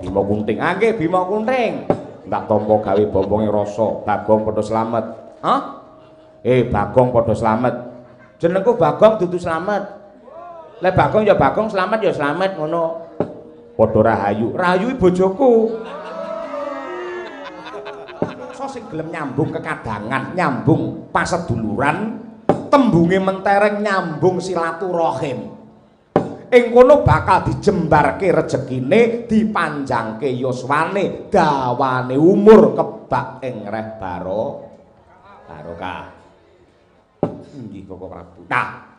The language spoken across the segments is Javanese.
Bima Kunting. Ah nggih, Bima Kunting. Tak tampa gawe bombonge rasa. Bagong padha slamet. Hah? Bagong padha slamet. Jenengku Bagong dudu Slamet. Lek Bagong ya Bagong, Slamet ya Slamet ngono. Padha Rahayu. Rahayu bojoku. So sing gelem nyambung kekadangan, nyambung paseduluran, tembunge mentereng nyambung silaturahim. Ing kono bakal dijembarke rejekine, dipanjangke yuswane, dawane umur kebak ing reh barokah. Inggih Koko Prabu. Nah,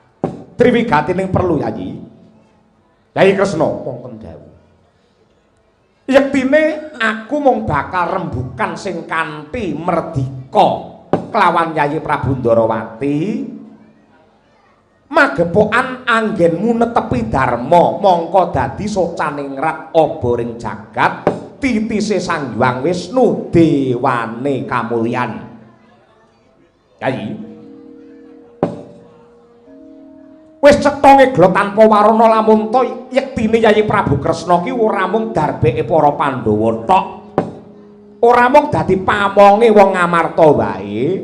triwigatining perlu Yayi. Yayi Kresna wonten dawuh. Yektine aku mung bakal rembukan sing kanthi merdika kelawan Yayi Prabu Ndarawati. Magepokan anggenmu netepi dharma mongko dadi socaningrat oboring jagat titise Sang Hyang Wisnu dewane kamulyan. Yayi wis cetha ngegla tanpa warana lamun ta yektine Yayi Prabu Kresna ki ora mung darbeke para Pandhawa tok, ora mung dadi pamonge wong Ngamarta wae,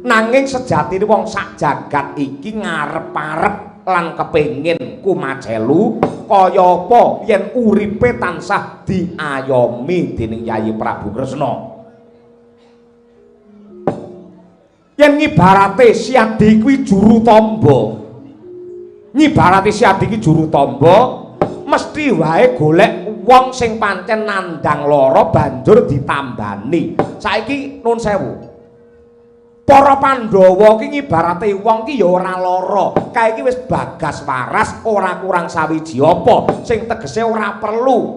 nanging sejatine wong sak jagat iki ngarep-arep lan kepengin kumajelu kaya apa yen uripe tansah diayomi dening Yayi Prabu Kresna. Yen ngibarate Siadi kuwi juru tamba, ngibarate Siadi kuwi juru tamba, mesti wae golek wong sing pancen nandhang lara banjur ditambani. Saiki nun sewu, para Pandhawa ki ngibarate wong ki ya ora lara, kae iki wis bagas waras, ora kurang sawiji apa, sing tegese ora perlu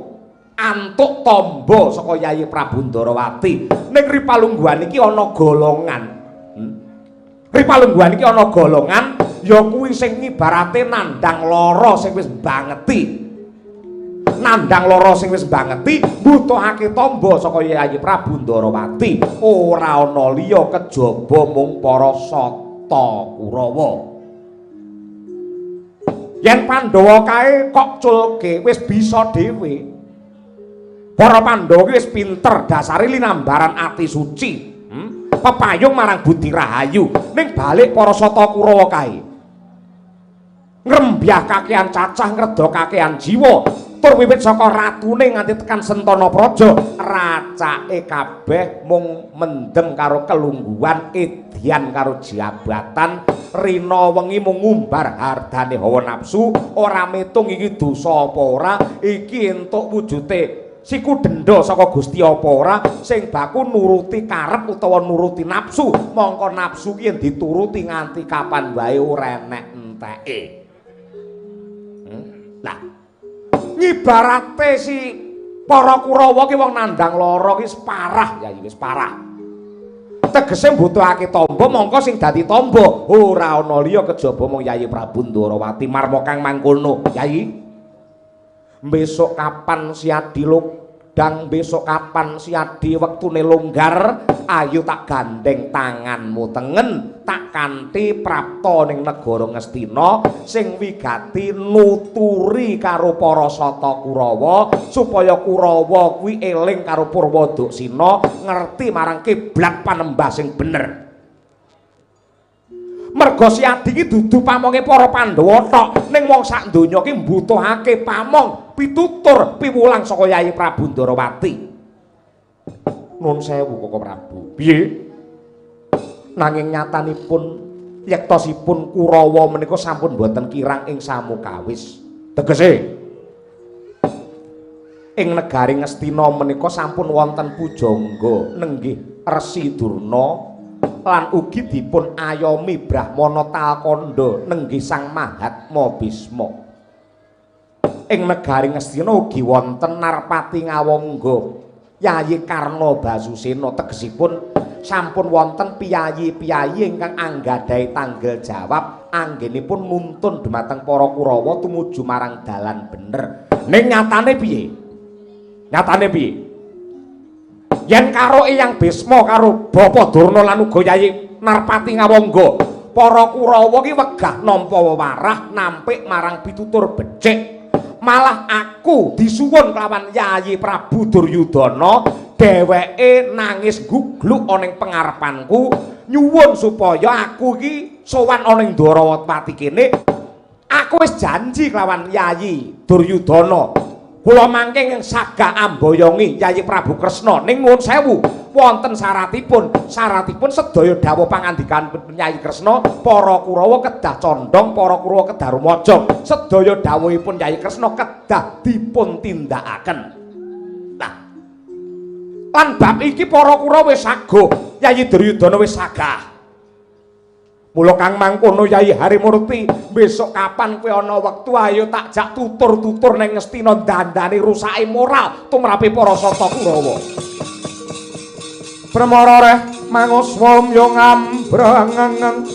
antuk tamba saka Yayi Prabu Ndarawati. Ning ripalungguhan iki ana golongan. Ripalungguhan iki ana golongan ya kuwi sing ngibarate nandhang lara sing wis bangeti. Nandhang lara sing wis bangeti mbutuhake tamba saka Yayi Prabu Ndarawati. Ora ana liya kejaba mung para Sata Kurawa. Yen Pandhawa kae kok culke wis bisa dhewe. Para Pandhawa ki wis pinter dasare linambaran ati suci. Pepayung marang Budi Rahayu. Ning balik para Sata Kurawa kae ngrembyah kakean cacah, ngredha kakean jiwa, tur wiwit saka ratune nganti tekan Sentana Praja racake kabeh mung mendem karo kelungguhan, edyan karo jabatan, rina wengi mung ngumbar hardane hawa nafsu, ora metung iki dosa apa ora, iki entuk wujute siku denda saka Gusti apa ora, sing baku nuruti karep utawa nuruti nafsu, mongko nafsu ki yen dituruti nganti kapan wae ora enek enteke. Lah ngibarate si para Kurawa ki wong nandhang lara ki wis parah ya, wis parah. Tegese mbutuhake tamba, mongko sing dadi tamba ora ana liya kejaba mung Yayi Prabu Ndarawati. Marma kang mangkono, Yayi. Besok kapan Siadi lodang, besok kapan Siadi wektune longgar, ayo tak gandeng tanganmu tengen, tak kanthi prapta ning negara Ngastina sing wigati nuturi karo para Sata Kurawa supaya Kurawa kuwi eling karo Purwoduksina, ngerti marang kiblat panembah sing bener. Merga Siadi iki dudu pamonge para Pandhawa tok, ning wong sak donya ki mbutuhake pamong pitutur piwulang saka Yayi Prabu Ndarawati. Nun sewu Koko Prabu. Piye? Nanging nyatanipun yektosipun Kurawa menika sampun boten kirang ing samukawis. Tegese ing negari Ngastina menika sampun wonten pujangga nenggih Resi Durna lan ugi dipun ayomi Brahmana Talkandha nenggih Sang Mahatma Bisma. Ing negari Ngastina ugi wonten Narpati Ngawangga Yayi Karna Basusena. Tegesipun sampun wonten piyayi-piyayi ingkang anggadhahi tanggel jawab anggenipun nuntun dumateng para Kurawa tumuju marang dalan bener. Ning nyatane piye? Nyatane piye? Yen karo Eyang Bisma karo Bapa Durna lan uga Yayi Narpati Ngawangga, para Kurawa ki wegah nampa wewarah nampik marang pitutur becik. Malah aku disuwun kelawan Yayi Prabu Duryudana, dheweke nangis gugluk ana ing pengarepanku, nyuwun supaya aku iki sowan ana ing Dwarawati kene. Aku wis janji kelawan Yayi Duryudana. Kula mangke sagah amboyongi Yayi Prabu Kresna ning nuwun sewu wonten syaratipun. Syaratipun sedaya dawuh pangandikan Yayi Kresna, para Kurawa kedah condong, para Kurawa kedah rumaja. Sedaya dawuhipun Yayi Kresna kedah dipun tindakaken. Nah, lan bab iki para Kurawa wis saguh, Yayi Duryudana wis sagah. Mula kang mangkono Yayi Harimurti, besok kapan kowe ana wektu ayo tak jak tutur-tutur ning Ngastina dandani rusake moral tumrape para sata Kurawa. Bremara reh manguswa yo ngambrangeng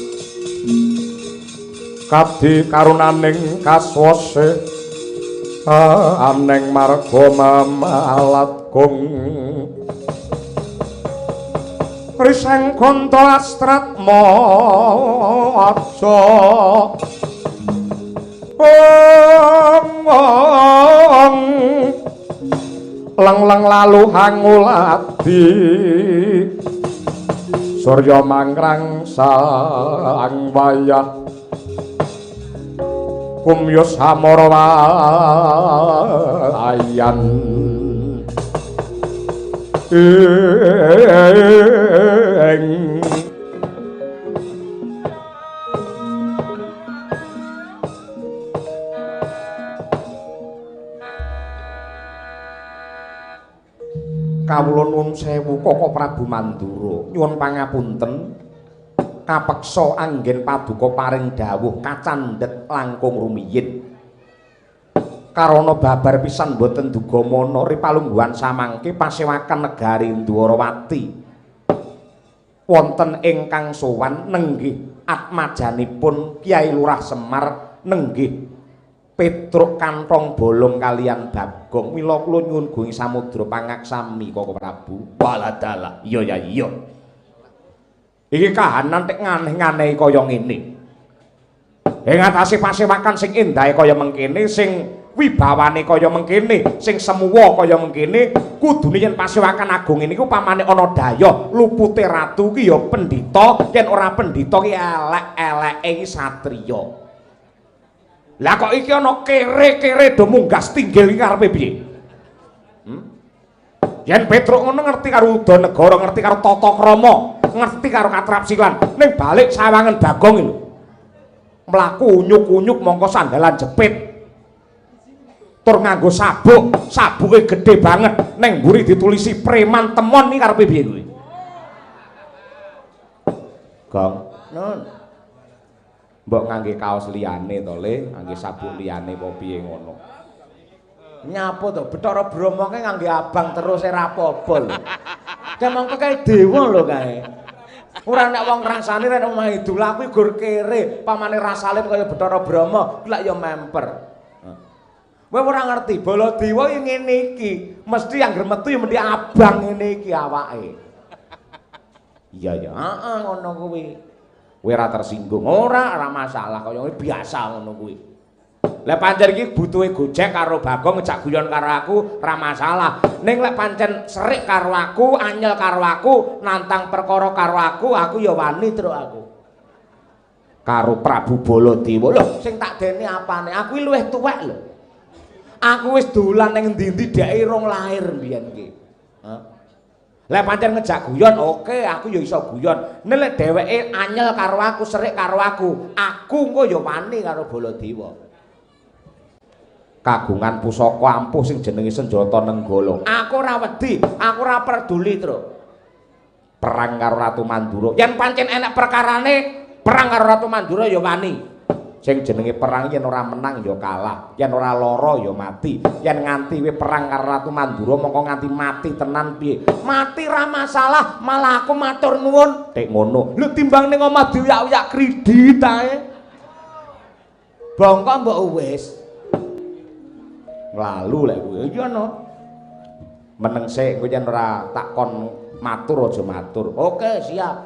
kabdi karunaning kaswase aneng marga mamalat gong riseng gonto astratma aja ong leng-leng lalu hanguladi surya mangkrang sang wayah kumyus samara wayan ing. Kawula nuwun sewu Koko Prabu Mandura, nyuwun pangapunten kapeksa anggen paduka paring dawuh kacandhet langkung rumiyin. Karana babar pisan boten dugamana ripalungguhan samangke pasewakan negari Dwarawati. Wonten ingkang sowan nenggih atmajanipun Kyai Lurah Semar nenggih Petruk kantong bolong kalian Bagong. Mila kula nyuwun gunging samudra pangaksami Koko Prabu. Waladalah. Iya ya iya. Iki kahanan tek nganeh-nganehi kaya ngene. Ing atase pasewakan sing endahe kaya mengkene, sing wibawane kaya mengkene, sing semuwa kaya mengkene, kudune yen pasewakan agung ini ku pamane ana dayoh lupute ratu ki ya pendhita, yen ora pendhita ki elek-eleke iki satriya. Lah kok iki ana kere-kere do munggas tinggil iki karepe piye? Yen Petruk ngono ngerti karo Udanegara, ngerti karo tata krama, ngerti karo katrapsilan, ning balik sawangen Bagong lho. Mlaku unyuk-unyuk mongko sandalan jepit. Tur nganggo sabuk, sabuke gedhe banget, ning mburi ditulisi preman temon iki karepe piye kuwi? Gong, nun. Mbok ngangge kaos liyane to, Le, ngangge sabuk liyane apa piye ngono. Nyapa to, Bathara Brahma kae ngangge abang terus ora apa-apa lho. Kae mongko kae dewa lho kae. Ora nek wong rasane nek omah idul aku gur kere, pamane rasane kaya Bathara Brahma, kuwi lak ya memper. Kowe ora ngerti, Baladewa iki ngene iki, mesti anggere metu ya mesti abang ngene iki awake. Iya ya, heeh ngono kuwi. Kowe ora tersinggung. Ora, ora masalah kaya ngene biasa ngono kuwi. Lah pancen iki butuhe Gojek karo Bagong ngejak guyon karo aku ora masalah. Ning lek pancen serik karo aku, anyel karo aku, nantang perkara karo aku, aku ya wani truk aku. Karo Prabu Baladewa. Lho, sing tak dene apane? Aku iki luwih tuwek lho. Aku wis dolan ning endi-endi dheke rong lahir mbiyen ki. Hah? Lek pancen ngejak guyon, oke, aku ya iso guyon. Nek lek dheweke anyel karo aku, serik karo aku, aku engko ya wani karo Baladewa. Kagungan pusaka ampuh sing jenenge senjata Nenggala. Aku ora wedi, aku ora peduli, Truk. Perang karo Ratu Mandura. Yen pancen enek perkarane, perang karo Ratu Mandura ya wani. Sing jenenge perang yen ora menang ya kalah, yen ora lara ya mati. Yen nganti kowe perang karo Ratu Mandura mongko nganti mati tenan piye? Mati ra masalah, malah aku matur nuwun. Tek ngono. Lho timbang ning omah diuyak-uyak kredit ae. Bongko mbok wis. Lalu lek kuwi. Iya no. Meneng sik kowe yen ora takon matur aja matur. Oke, siap.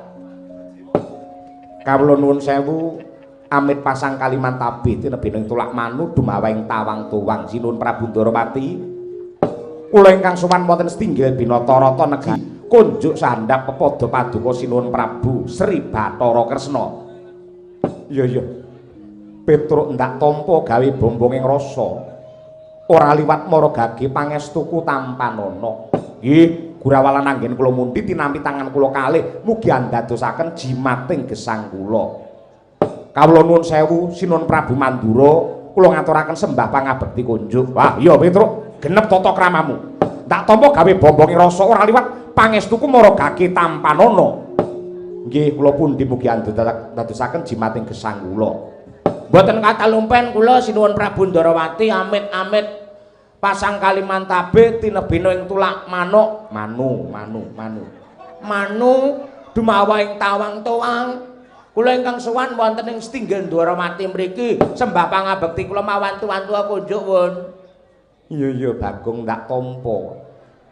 Kawula nuwun sewu. Amit pasang kaliman tabih tinebih tulak manu dumaweng tawang tuwang. Sinuwun Prabu Ndarawati, kula ingkang sowan wonten setinggil Binatarata negari kunjuk sandhap pepada paduka Sinuwun Prabu Sri Bathara Kresna. Iya iya. Petruk ndak tampa gawe bombonging rasa. Ora liwat mara gage pangestuku tampanana. Nggih, gurawalan anggen kula mundhi tinampi tangan kula kalih mugi andadosaken jimating gesang kula. Kawula nuwun sewu Sinuwun Prabu Mandura, kula ngaturaken sembah pangabekti kunjuk. Wah, iya Petruk, genep tata kramamu. Ndak tampa gawe bombonge rasa ora liwat pangestuku mara gage tampanana. Nggih, kula pundi mugi andadosaken jimating gesang kula. Mboten katalumpen kula Sinuwun Prabu Ndarawati amit-amit pasang kalimantabe tinebina ing tulak manuk manu manu manu manu dumawa ing tawang tuwang. Kula ingkang sowan wonten ing setinggil Ndwarawati mriki sembah pangabekti kula mawantu-wantu kunjuk wun. Iya iya Bagong ndak tampa.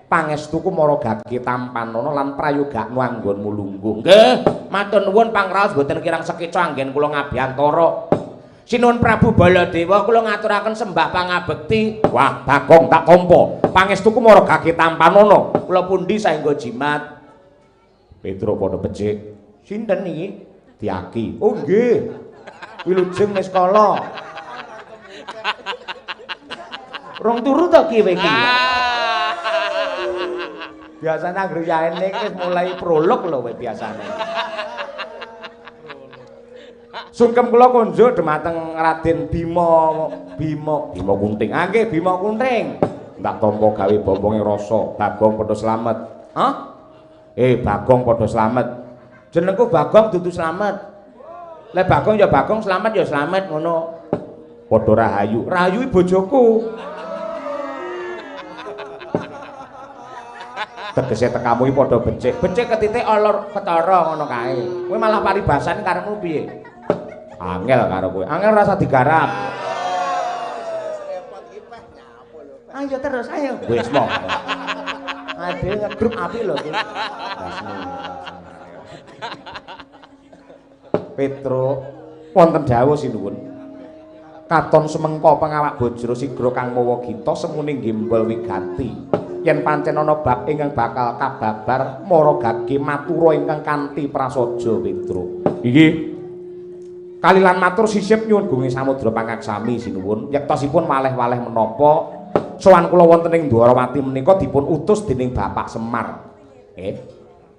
Pangestuku mara gage tampanana lan prayogakno anggonmu lungguh. Nggih, matur nuwun pangraos mboten kirang sekeca anggen kula ngabiyantara. Sinuwun Prabu Baladewa kula ngaturaken sembah pangabekti. Wah, Bagong tak tampa. Pangestuku mara gage tampanana. Kula pundi saengga jimat. Petruk padha becik. Sinten niki? Diaki. Oh nggih. Wilujeng niskala. Rong turu to ki kowe iki? Biasane anggere yaene iki wis mulai prolog lho kowe biasane. Sungkem kula kunjuk dumateng Raden Bima Bima Bima Kunting. Ah nggih Bima Kunting. Ndak tampa gawe bombonge rasa. Bagong padha slamet. Hah? Bagong padha slamet. Jenengku Bagong dudu slamet. Lek Bagong ya Bagong, slamet ya slamet ngono. Padha rahayu. Rahayu bojoku. Tegese tekamu iki padha becik. Becik ketitik alur ketara ngono kae. Kowe malah paribasan karepmu piye? Angel karo kowe. Angel rasa digarap. Ayo terus, ayo. Wis mo. Ade ngegrup api lho iki. Petruk wonten dawuh sinuwun. Katon semengka pangawak bojro sigra kang mawa gita semune gembol wigati. Yen pancen ana bab ingkang bakal kababar mara gage matura ingkang kanthi prasaja Petruk. Iki kalilan matur sisip nyuwun gunge samudra pangaksami sinuwun. Yektosipun waleh-waleh menapa sowan kula wonten ing Dwarawati menika dipun utus dening Bapak Semar.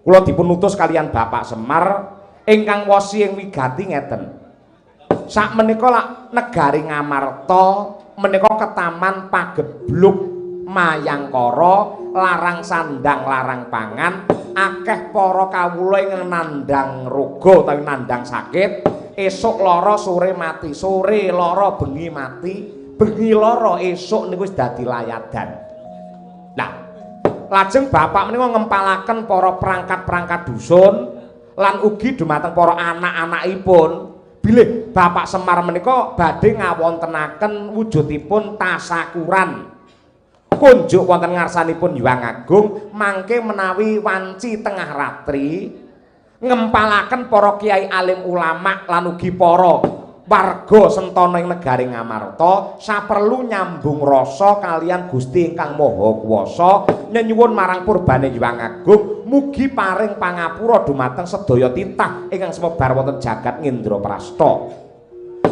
Kula dipun utus kalian Bapak Semar ingkang wosi ing wigati ngeten. Sakmenika lak negari Ngamarta menika ketaman pagebluk Mayangkara larang sandang larang pangan akeh para kawula ingkang nandhang roga utawi nandhang sakit, esuk lara sore mati, sore lara bengi mati, bengi lara esuk niku wis dadi layadan. Lah lajeng bapak menika ngempalaken para perangkat-perangkat dusun lan ugi dumateng para anak-anakipun bilih Bapak Semar menika badhe ngawontenaken wujudipun tasakuran kunjuk wonten ngarsanipun Hyang Agung mangke menawi wanci tengah ratri ngempalaken para kiai alim ulama lan ugi para warga sentana ing negari Ngamarta saperlu nyambung rasa kalian Gusti ingkang Maha Kuwasa nyenyuwun marang purbane Hyang Agung mugi paring pangapura dumateng sedaya titah ingkang semebar wonten jagat Ngendraprasta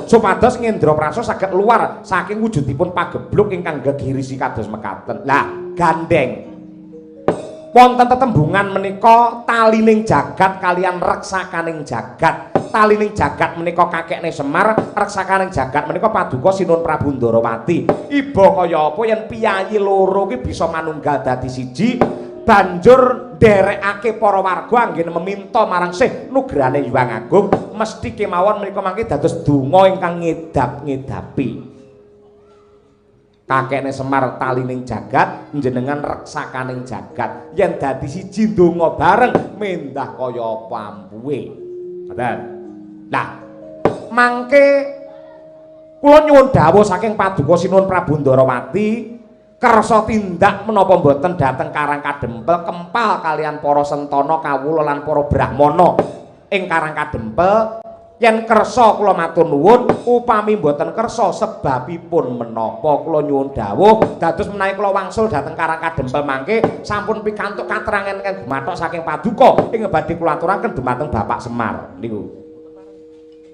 supados Ngendraprasta saged luar saking wujudipun pagebluk ingkang gegirisi kados mekaten. Lah gandeng wonten tetembungan menika talining jagat kalian reksakaning jagat. Talining jagat menika kakekne Semar, reksakaning jagat menika paduka Sinuwun Prabu Ndarawati. Iba kaya apa yen piyayi loro ki bisa manunggal dadi siji, banjur nderekake para warga anggene meminta marang Sih Nugrahane Hyang Agung, mesti kemawon menika mangke dados donga ingkang ngedap-ngedapi. Kakekne Semar talining jagat, njenengan reksakaning jagat. Yen dadi siji ndonga bareng mendah kaya apa ampuhe. Ngoten. Lah, mangke kula nyuwun dawuh saking paduka Sinuwun Prabu Ndarawati kersa tindak menapa mboten dhateng Karang Kadempel kempal kalian para sentana kawula lan para brahmana ing Karang Kadempel Yen kersa kula matur nuwun, upami mboten kersa sebabipun menapa kula nyuwun dawuh dados menawi kula wangsul dhateng Karang Kadempel mangke sampun pikantuk katerangan ingkang gumathok saking paduka ing badhe kula aturaken dumateng Bapak Semar niku.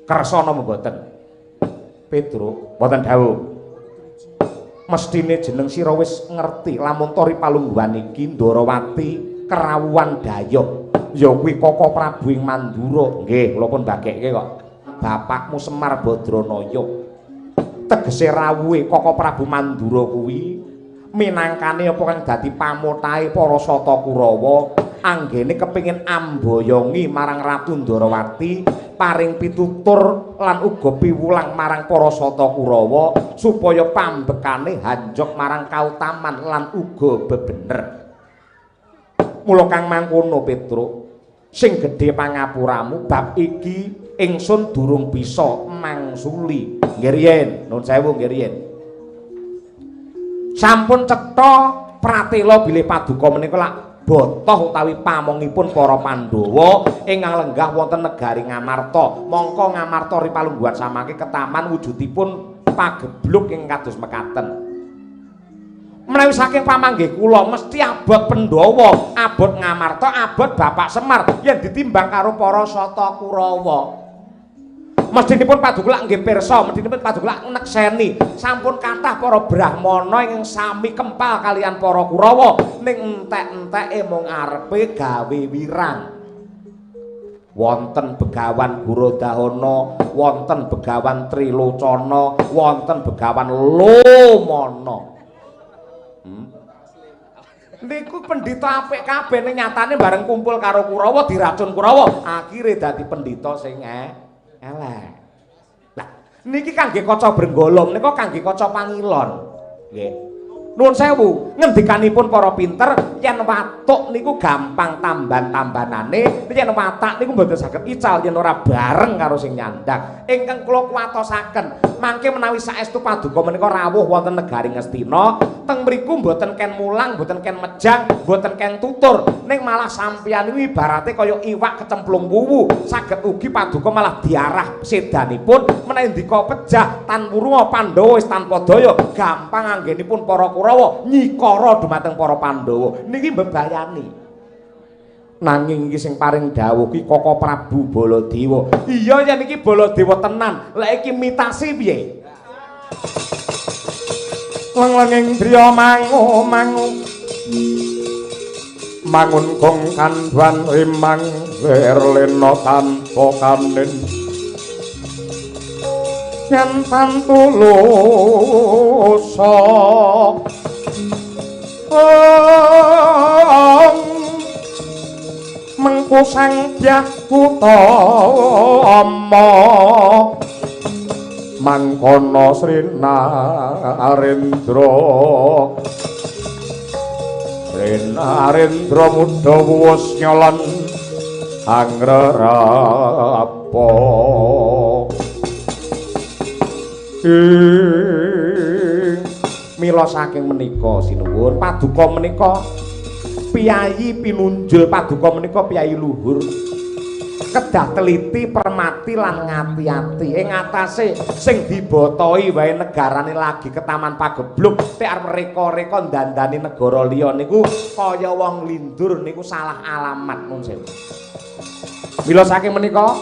Kersa napa mboten? Petruk, mboten dawuh. Mestine jeneng sira wis ngerti lamun tori palungguhan iki Ndorowati kerawuhan dayoh. Ya kuwi Koko Prabu ing Mandura. Nggih, kula pun bagekke kok. Bapakmu Semar Badranaya. Tegese rawuhe Koko Prabu Mandura kuwi minangkane apa kang dadi pamotahe para Sata Kurawa anggene kepengin amboyongi marang Ratu Ndorowati paring pitutur lan uga piwulang marang para Sata Kurawa supaya pambekane hanjok marang kautaman lan uga bebener. Mula kang mangkono Petruk, sing gedhe pangapuramu bab iki ingsun durung bisa mangsuli. Nggih riyen, nuwun sewu nggih riyen. Sampun cetha pratela bilih paduka menika lak botoh utawi pamongipun para Pandhawa ingkang lenggah wonten negari Ngamarta. Mongko Ngamarta ripalungguhan samangke ketaman wujudipun pagebluk ing kados mekaten. Menawi saking pamanggih kula mesti abot Pandhawa, abot Ngamarta, abot Bapak Semar yen ditimbang karo para Sata Kurawa. Mestinipun paduka lak nggih pirsa, mestinipun paduka lak nekseni. Sampun kathah para brahmana ingkang sami kempal kalian para Kurawa ning entek-enteke mung arepe gawe wirang. Wonten Begawan Gurodahana, wonten Begawan Trilocana, wonten Begawan Lomana. Niku pendhita apik kabeh ning nyatane bareng kumpul karo Kurawa diracun Kurawa, akhire dadi pendhita sing elek. Lah niki kangge kaca Brenggala menika kangge kaca pangilon. Nggih. Nuwun sewu, ngendikanipun para pinter yen watuk niku gampang tamban-tambanane, yen watak niku mboten saged ical yen ora bareng karo sing nyandak. Ingkang kula kuwatosaken, mangke menawi saestu paduka menika rawuh wonten negari Ngastina, teng mriku mboten ken mulang, mboten ken mejang, mboten ken tutur, ning malah sampeyan niku ibarate kaya iwak kecemplung wuwu, saged ugi paduka malah diarah sedanipun menawi ndika pejah tan wurunga Pandhawa wis tanpa daya, gampang anggenipun para Kurawa nyikara dumateng para Pandhawa. Niki mbebayani. Nanging iki sing paring dawuh ki Koko Prabu Baladewa. Iya yen iki Baladewa tenan, lek iki mitasi piye? Leng-lenging driya mangu-mangu mangun gong kandhan rimang werlena tanpa kanin yen tantulusa mengku sang dyah utama mangkono Sri Narendra Sri Narendra mudha wuwus nyolon angrerapa. Mila saking menika sinuwun paduka menika piyayi pinunjul paduka menika piyayi luhur kedah teliti permati lan ngati-ati ing atase sing dibotoi wae negarane lagi ketaman pagebluk tek arep reka-reka ndandani negara liya niku kaya wong lindur niku salah alamat nun sewu. Mila saking menika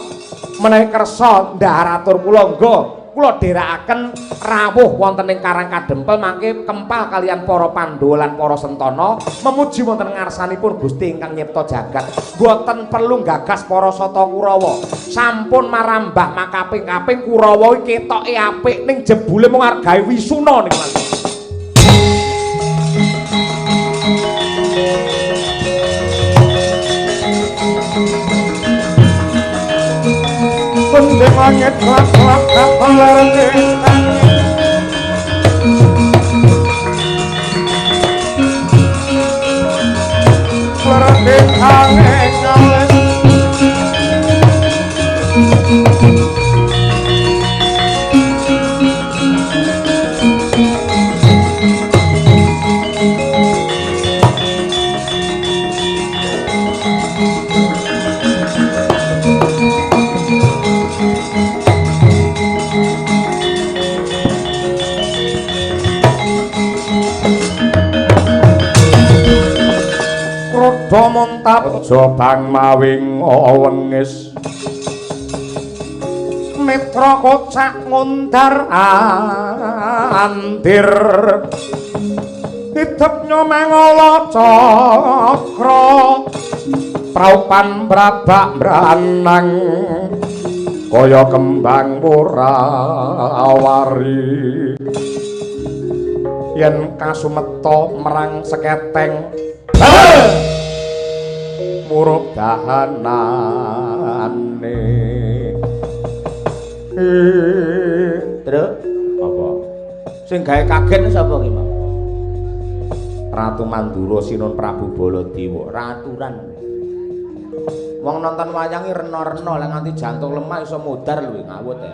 menawi kersa ndhahar atur kula nggo kula dherekaken rawuh wonten ing Karang Kadempel mangke kempal kalian para Pandhawa lan para Sentana memuji wonten ngarsanipun Gusti ingkang nyipta jagat. Mboten perlu gagas para Sata Kurawa. Sampun marambah makaping-kaping Kurawa iki ketoke apik ning jebule mung arep gawe wisuna niku. Pendek langit kelak-kelak kapalereng lereng angin ngales padha muntap aja bang mawi wengis mitra kocak ngundar andir idep nyomangala cakra praupan brabak branang kaya kembang wurawari yen kasumeta merang seketeng murup dahanane. Truk, apa? Sing gawe kaget sapa ki, Mang? Ratu Mandura Sinun Prabu Baladewa. Raturan. Wong nonton wayang iki rena-rena lek nganti jantung lemah iso modar lho ngawut e.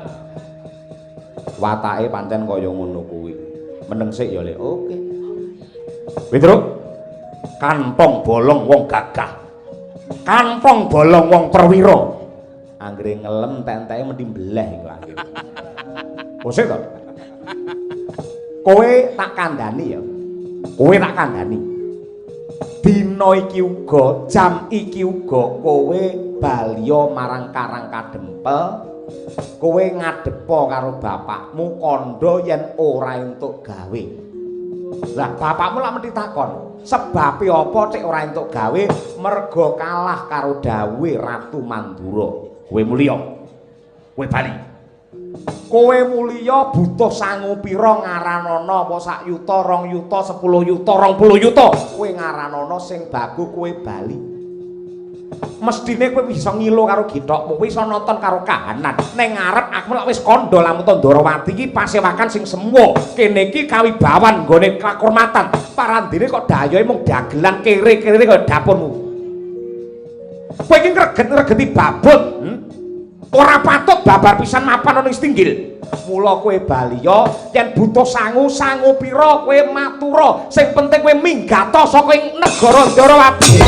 Watake pancen kaya ngono kuwi. Meneng sik ya, Lek. Oke. Petruk. Kantong bolong wong gagah. Kantong bolong wong perwira. Anggere ngelem entek-enteke mesti mbleh iku akhire. Kosek to? Kowe tak kandhani ya. Kowe tak kandhani. Dina iki uga, jam iki uga kowe baliya marang Karang Kadempel. Kowe ngadepa karo bapakmu kandha yen ora entuk gawe. Lah bapakmu lak mesti takon, sebabe apa cek ora entuk gawe? Merga kalah karo dawuhe Ratu Mandura. Kowe mulya. Kowe bali. Kowe mulya butuh sangu pira ngaranana apa sak yuta, 2 yuta, 10 yuta, 20 yuta. Kowe ngaranana sing bagu kowe bali. Mestine kowe bisa ngilo karo githokmu, kowe iso nonton karo kahanan. Ning ngarep aku lak wis kandha lamun Ndorowati iki pasewakan sing semua. Kene iki kawibawan nggone kakurmatan. Parandene kok dayohe mung dagelan kere-kere kaya dapurmu. Kowe iki ngreget-ngregeti babut, Ora patut babar pisan mapan ana ing stinggil. Mula kowe baliya yen butuh sangu, sangu pira kowe matura. Sing penting kowe minggata saka ing negara Ndorowati.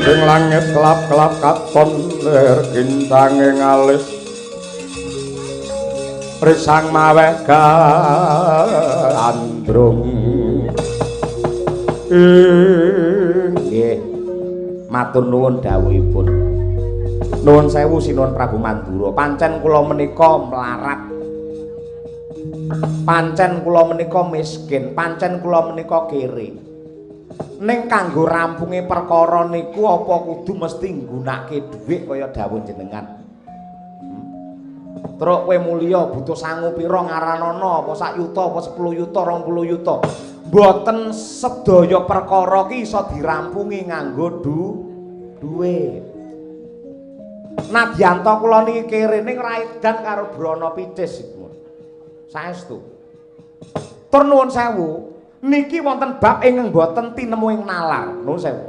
Ing langit kelap-kelap katon lir gintange ngalis risang maweh gandrung. Nggih. Matur nuwun dawuhipun. Nuwun sewu Sinuwun Prabu Mandura. Pancen kula menika mlarat. Pancen kula menika miskin, pancen kula menika kere. Ning kanggo rampunge perkara niku apa kudu mesti nggunakake dhuwit kaya dawuh jenengan. Truk kowe mulya butuh sangu pira ngaranana apa sak yuta apa 10 yuta 20 yuta. Mboten sedaya perkara ki iso dirampungi nganggo dhuwit. Nadyanto kula niki kere ning ra edan karo Brana Picis iku. Saestu. Tur nuwun sewu. Niki wonten bab ingkang boten tinemu ing nalar. Nuwun sewu.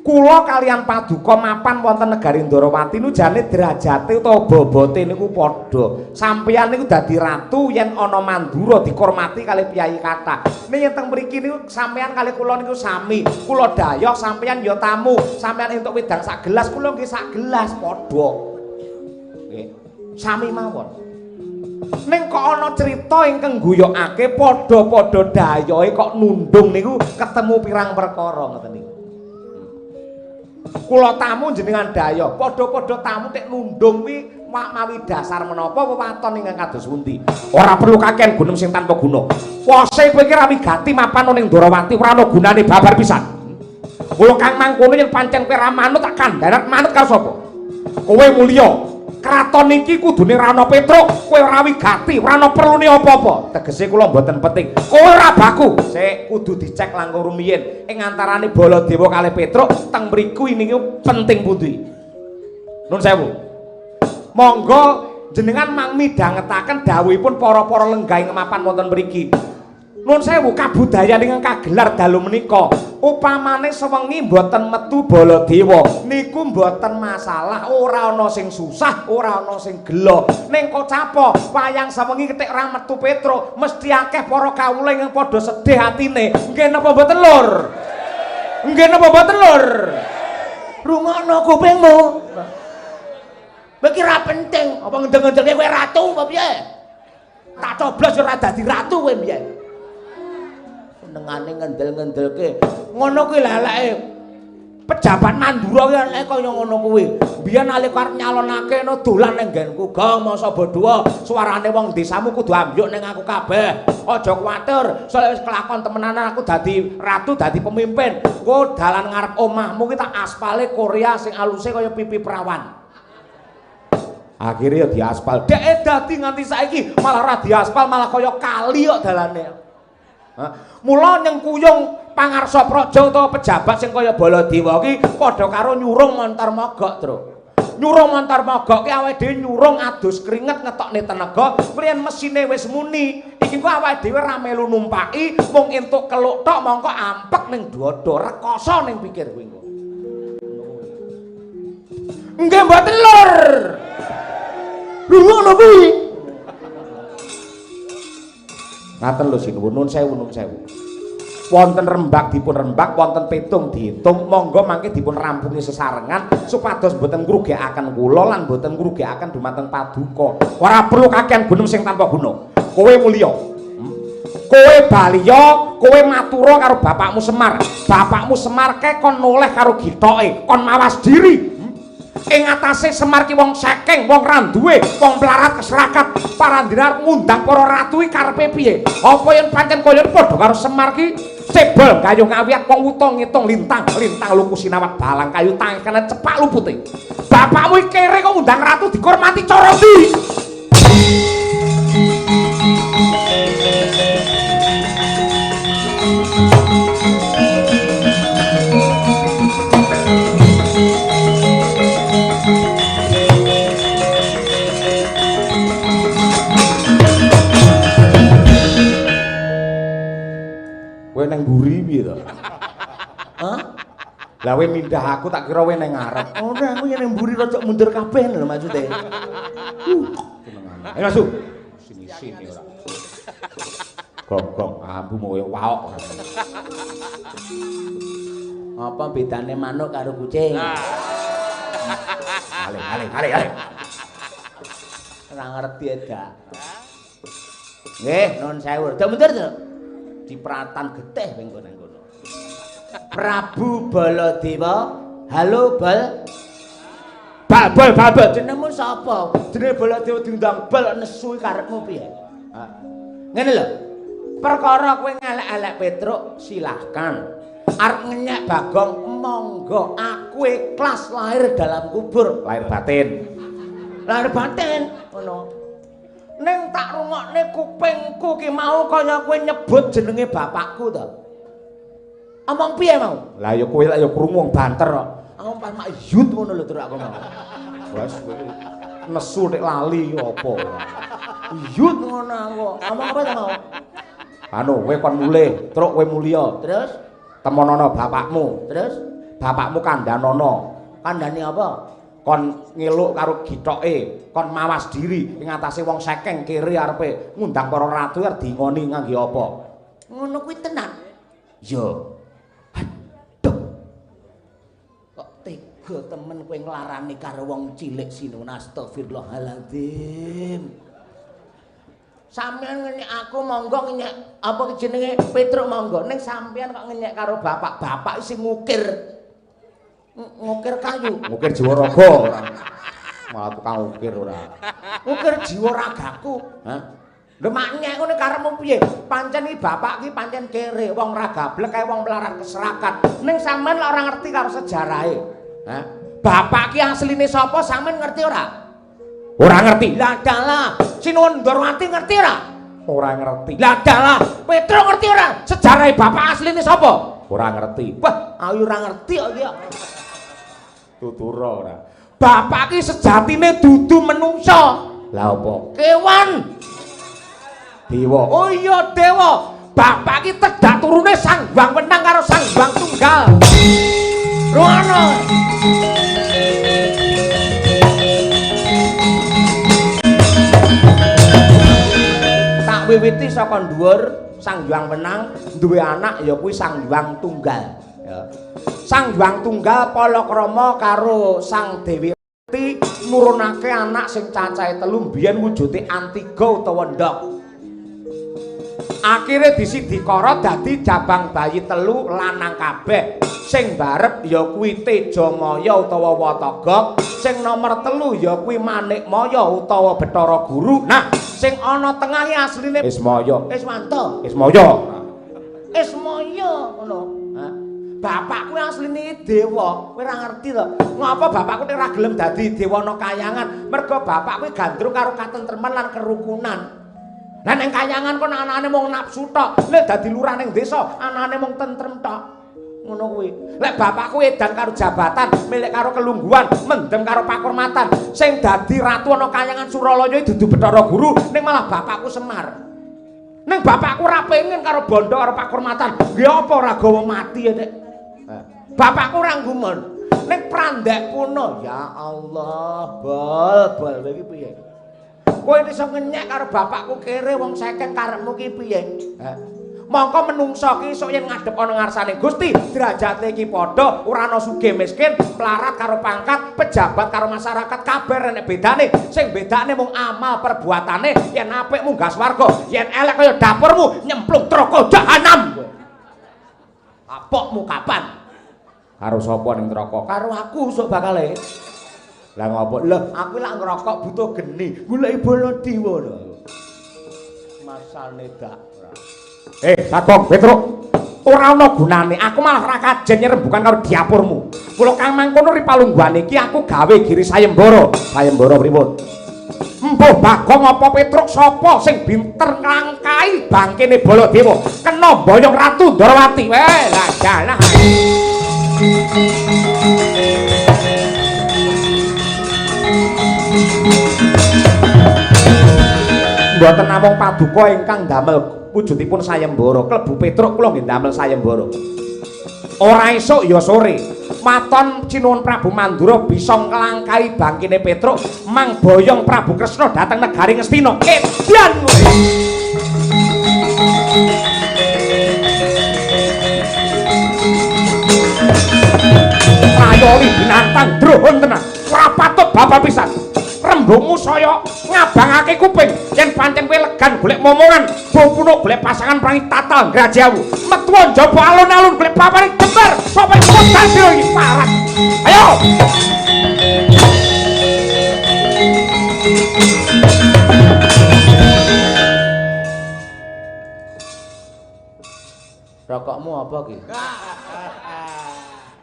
Kula kalian paduka mapan wonten negari Ndorowati niku jane derajate utawa bobote niku padha. Sampeyan niku dadi ratu yen ana Mandura dikurmati kalih piyayi kathah. Ning yen teng mriki niku sampeyan kalih kula niku sami. Kula dayoh sampeyan ya tamu. Sampeyan entuk wedang sak gelas, kula nggih sak gelas padha. Nggih. Sami mawon. Ning kok ana crita ingkang ngguyokake padha-padha dayohe kok nundung niku ketemu pirang perkara ngoten niku. Kula tamu jenengan dayoh, padha-padha tamu tek nundung kuwi mawi dasar menapa wewaton ingkang kados pundi. Ora perlu kakean gunung sing tanpa guna. Wose kowe iki ra wigati mapan ning Ndorowati ora ana gunane babar pisan. Kula kang mangkono yen pancen kowe ra manut tak kandhanan manut karo sapa? Kowe mulya. Kraton iki kudune ra ana Petruk, kowe ora wigati, ora ana perlune apa-apa. Tegese kula mboten penting. Kowe ora baku. Sik kudu dicek langkung rumiyin. Ing antarane Baladewa kalih Petruk teng mriku niku penting pundi? Nun sewu. Monggo jenengan mang midhangetaken dawuhipun para-para lenggah ing mapan wonten mriki. Nun sewu kabudayan ingkang kagelar dalu menika Upamane sewengi mboten metu Baladewa, niku mboten masalah, ora ana sing susah, ora ana sing gelo. Ning kocapa wayang sewengi ketik ora metu Petruk, mesti akeh para kawula ingkang padha sedih atine. Nggih napa mboten, Lur? Nggih napa mboten, Lur? Rungokno kupingmu. Kowe iki ra penting, apa ngendeng-ngendenge kowe ratu apa piye? Tak coblos ora dadi ratu kowe mbiyen. Senengane ngendel-ngendelke. Ngono kuwi leleke pejabat Mandura kuwi eleke kaya ngono kuwi. Biyen nalika arep nyalonake no dolan ning nggenku, Gong masa bodho, suarane wong desamu kudu ambyuk ning aku kabeh. Aja kuwatir, soalnya wis kelakon temenanan aku dadi ratu, dadi pemimpin. Engko dalan ngarep omahmu ki tak aspale Korea sing aluse kaya pipi perawan. Akhirnya ya diaspal. Dheke dadi nganti saiki malah ora diaspal, malah kaya kali kok dalane. Mula nyengkuyung pangarsa praja utawa pejabat sing kaya Baladewa ki padha karo nyurung montor mogok, Tru. Nyurung montor mogok ki awake dhewe nyurung adus keringet ngetokne tenaga, kliyen mesine wis muni. Iki kok awake dhewe ra melu numpaki, mung entuk keluk tok mongko ampek ning dada, rekoso ning pikir kuwi engko. Nggih mboten, Lur. Lho ngono kuwi. Ngaten lho sinuwun, nun sewu, nun sewu. Wonten rembag dipun rembag, wonten petung diitung, monggo mangke dipun rampungi sesarengan supados mboten ngrugekaken kula lan mboten ngrugekaken dumateng paduka. Ora perlu kakean gunung sing tanpa guna. Kowe mulya. Kowe baliya, kowe matura karo bapakmu Semar. Bapakmu Semar ke kon noleh karo githoke, kon mawas diri. Ing atase Semar ki wong saking, wong ra duwe, wong melarat keserakat. Parandina arep ngundang para ratu iki karepe piye? Apa yen pancen kaya padha karo Semar ki cebol gayuh ngawiyat wong wuta ngitung lintang, lintang luku sinawat balang kayu tangkene cepak lupute. Bapakmu iki kere kok ngundang ratu dikormati cara ndi? Kowe nang mburi piye to? Hah? Lah kowe mindah aku tak kira kowe nang ngarep. Ora, aku yen nang mburi rada mundur kabeh lho maksude. Senengane. Ayo masuk. Sini-sini ora. Gong-gong ambu mau koyo waok. Apa bedane manuk karo kucing? Ale ale ale ale. Ora ngerti dak. Nggih, nun sewu. Rada mundur to. Cipratan getih kowe nang kono. Prabu Baladewa, halo Bal. Bal bal bal bal jenengmu sapa? Jenenge Baladewa diundang bal nesu karepmu piye? Ha. Ngene lho. Perkara kowe ngelek-elek Petruk silahkan. Arep ngenyek Bagong monggo, aku ikhlas lahir dalam kubur, lahir batin. Lahir batin ngono. Ning tak rungokne kupingku ki mau kaya kowe nyebut jenenge bapakku to. Omong piye mau? Lah ya kowe lak ya krungu wong banter kok. Aku pas mak yut ngono lho terus aku mau. Wes kowe nesu nek lali apa. Yut ngono aku. Omong apa to mau? Anu kowe kon mulih, truk kowe mulya. Terus temonono bapakmu. Terus bapakmu kandhanono. Kandhane apa? Kon ngeluk karo githoke, kon mawas diri ing atase wong sekeng kere arepe ngundang para ratu arep dingoni ngangge apa? Ngono kuwi tenan. Iya. Aduh. Kok tega temen kowe nglarani karo wong cilik sinuwun, astagfirullahaladzim. Sampeyan ngenyek aku monggo, ngenyek apa jenenge Petruk monggo, ning sampeyan kok ngenyek karo bapak-bapak sing ngukir. Ngukir kayu, ngukir jiwa raga ora. Malah tukang ukir ora. Ngukir jiwa ragaku. Hah? Lho mak nyek ngene karepmu piye? Pancen iki bapak iki pancen kere, wong ra gablek kae wong melarat keserakat. Ning sampean lak ora ngerti karo sejarahe. Hah? Bapak ki asline sapa sampean ngerti ora? Ora ngerti. Lah dalah, Sinuwun Ndorowati ngerti ora? Ora ngerti. Lah dalah, Petruk ngerti ora? Sejarahe bapak asline sapa? Ora ngerti. Wah, ayo ora ngerti kok iki. Tutura ora. Bapak ki sejatine dudu menungsa. Lah apa? Kewan. Dewa. Oh iya dewa. Bapak ki tedak turune Sang Hyang Wenang karo Sang Hyang Tunggal. Miwiti saka dhuwur Sang Hyang Wenang duwe anak ya kuwi Sang Hyang Tunggal. Ya. Sang Hyang Tunggal palakrama karo Sang Dewi Rati nurunake anak sing cacahe 3 biyen wujude antiga utawa ndhok. Akhire disidikara dadi jabang bayi 3 lanang kabeh. Sing barep ya kuwi Tejamaya utawa Watagok, sing nomor 3 ya kuwi Manikmaya utawa Bathara Guru. Nah, sing ana tengah iki asline Ismaya. Iswanto. Ismaya. Ismaya ngono. Ha. Bapakku asline dewa, kowe ora ngerti to. Ngapa bapakku nek ora gelem dadi dewa ana kayangan? Mergo bapakku gandrung karo katentreman lan kerukunan. Lah ning kayangan kon anane mung nafsu tok, nek dadi lurah ning desa anane mung tentrem tok. Ngono kuwi. Lek bapakku edan karo jabatan, milik karo kelungguhan, mendem karo pakurmatan, sing dadi ratu ana kayangan Suralaya iki dudu Bathara Guru, ning malah bapakku Semar. Ning bapakku ora pengen karo bondo karo pakurmatan. Nggih apa ora gawa mati ya, Nek? Bapakku ora nggumun. Ning prandek kuno, ya Allah, bol bol kowe iki piye? Kowe iso ngenyek karo bapakku kere wong seket karepmu ki piye? Mongko menungso ki iso yen ngadhep ana ngarsane Gusti, derajate iki padha, ora ana sugih miskin, melarat karo pangkat, pejabat karo masyarakat, kabeh enek bedane. Sing bedane mung amal perbuatane, yen apik munggah swarga, yen elek kaya dapurmu nyemplung neraka jahanam. Apokmu kapan? Karo sapa ning neraka? Karo aku sok bakale. Lah ngopo? Lah aku lak ngerokok butuh geni, goleki Baladewa lho. Masane dak. Bagong Petruk, ora ana gunane. Aku malah ora kajen nyerembukan karo dapurmu. Kula kang mangkono ripalungguhane iki aku gawe giri sayembara. Sayembara pripun? Empuh Bagong apa Petruk sapa sing binter nglangkai bangkene Baladewa? Kena boyong Ratu Ndorowati. Weh, lah jalah. Mboten namung paduka ingkang damel wujudipun sayembara, klebu Petruk kula nggih damel sayembara. Ora esuk ya sore, maton Sinuwun Prabu Mandura bisa nglangkai bangkine Petruk, mang boyong Prabu Kresna dhateng negari Ngastina. Edan kowe. Prayoli binatang drohon tenan. Ora patut bapak pisan. Rembungmu saya ngabangake kuping yen pancen kowe legan golek momongan, bopunuk golek pasangan prangi tatal ngrajawu. Metu njaba alun-alun golek papane jembar, sapa modal dhewe iki parah. Ayo. Rokokmu apa ki?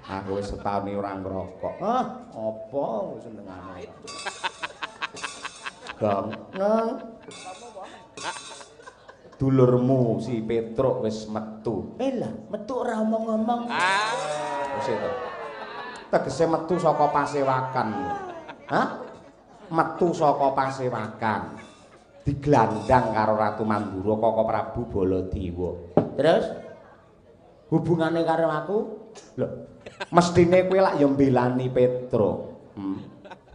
Aku wis setahun iki ora ngrokok. Hah, apa senengane? Gong, nang dulurmu si Petruk wis metu. Lah, metu ora omong-omong. Wis itu. Tegese metu saka pasewakan. Hah? Metu saka pasewakan. Diglandang karo Ratu Mandura Koko Prabu Baladewa. Terus hubungane karo aku? Lho, mestine kowe lak ya mbelani Petruk.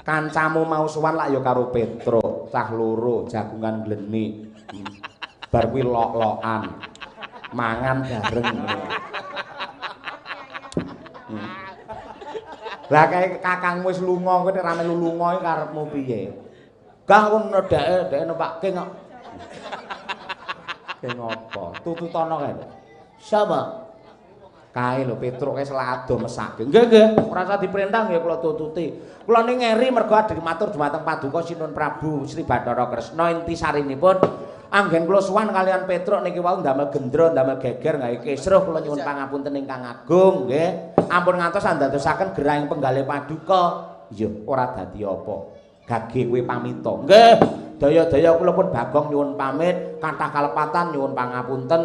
Kancamu mau sowan lak ya karo Petruk, cah loro jagungan glenik. Bar kuwi lok-lokan. Mangan bareng. Lah kae kakangmu wis lunga, kowe nek ra melu lunga iki karepmu piye? Gah aku nedake dheke numpakke kok. Ke ngopo? Tututono kae. Sapa? Kae lho Petruk kae selak ado mesake. Nggih nggih, ora usah diperintah nggih kula tututi. Kula ning ngeri mergo adhi matur dumateng Paduka Sinuwun Prabu Sri Bathara Kresna intisarinipun anggen kula sowan kalian Petruk niki wau ndamel gendra, ndamel geger gawe kisruh kula nyuwun pangapunten ingkang agung nggih. Ampun ngantos andadosaken gerahing penggalih paduka. Iya, ora dadi apa. Gage kowe pamita. Nggih, daya-daya kula pun Bagong nyuwun pamit, kathah kalepatan nyuwun pangapunten.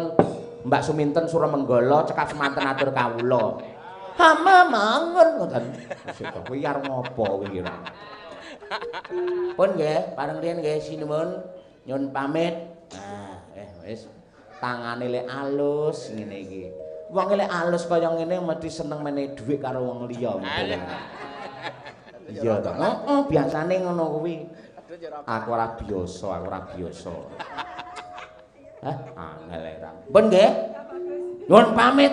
Mbak Suminten Suramenggala cekap semanten atur kawula. Hama mangun ngoten. Wis to, kowe arep ngopo kowe iki? Pun nggih, pareng riyen nggih sinuwun nyuwun pamit. Nah, wis tangane lek alus ngene iki. Wong lek alus kaya ngene mesti seneng menehi dhuwit karo wong liya. Iya to. Heeh, biasane ngono kuwi. Aku ora biasa, aku ora biasa. Hah, angel ra. Pun nggih. Nyuwun pamit.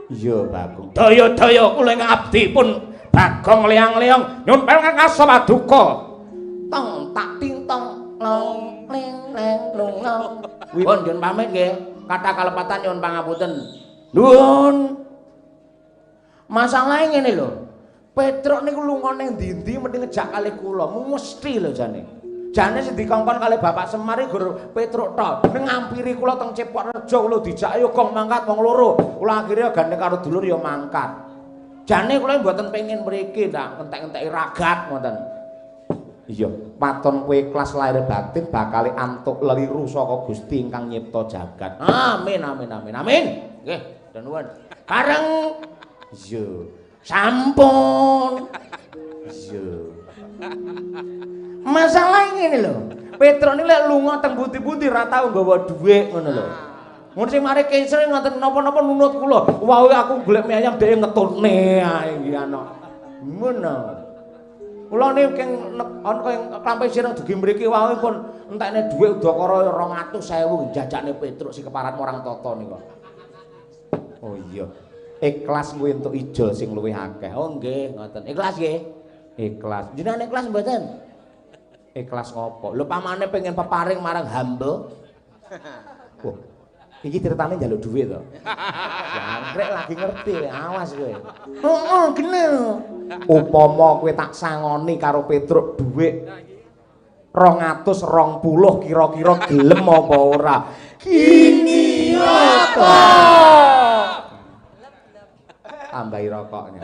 Iya, Bagong. Daya-daya kula ing abdi pun Bagong Leang-leong nyuwun pamit ngasa paduka. Tong tak ting tong long ling leng lung long. Pun nyuwun pamit nggih. Kathah kalepatan nyuwun pangapunten. Nuwun. Masalahe ngene lho. Petruk niku lunga ning ndi-ndi mesti ngejak kalih kula. Mesti lho jane. Jane sing dikongkon kalih Bapak Semar iki gur Petruk tok. Ning ngampiri kula teng Cepok Rejo kula dijak ayo gong mangkat wong loro. Kula akhire gandeng karo dulur ya mangkat. Jane kula mboten pengin mriki ndak entek-enteki ragat ngoten. Iya, waton kowe ikhlas lahir batin bakal antuk leliru saka Gusti ingkang nyipta jagat. Amin amin amin amin. Nggih, nuwun. Bareng iya. Sampun. Iya. Masalah ngene lho. Petruk niki lek lunga teng pundi-pundi ra tau nggawa dhuwit ngono lho. Ngono sing mari kesel ngoten napa-napa nunut kula. Wae aku golek mie ayam dhek ngetutne ae iki ana. Ngono. Kula niki keng ana keng klampe sirah dugi mriki wae pun entekne dhuwit udakara 200.000 jajakne Petruk si keparat marang tata niku. Oh iya. Ikhlas kuwi entuk ijol sing luwih akeh. Oh nggih, ngoten. Ikhlas nggih. Ikhlas. Jenengan ikhlas mboten? Ikhlas ngopo? Lho pamane pengen peparing marang hamba. Wah, iki ceritane njaluk dhuwit to. Jangkrik lagi ngerti, awas kowe. Heeh, gene. Upama kowe tak sangoni karo Petruk dhuwit 220 kira-kira gelem apa ora? Gini apa? Tambahi rokoknya.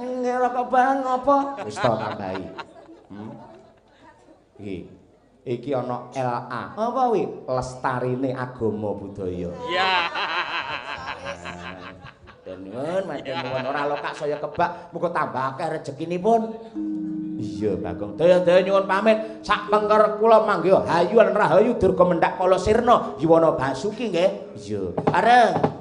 Nggih rokok barang apa? Wis to tambahi. Iki. Iki ana LA. Apa kuwi? Lestarine agama budaya. Iya. Nuwun, matur nuwun ora lokak saya kebak, muga tambah akeh rezekinipun. Iya, Bagong. Daya-daya nyuwun pamit sak pengker kula manggih hayu lan rahayu durga mendhak kala sirna yuwana basuki nggih. Iya. Bareng.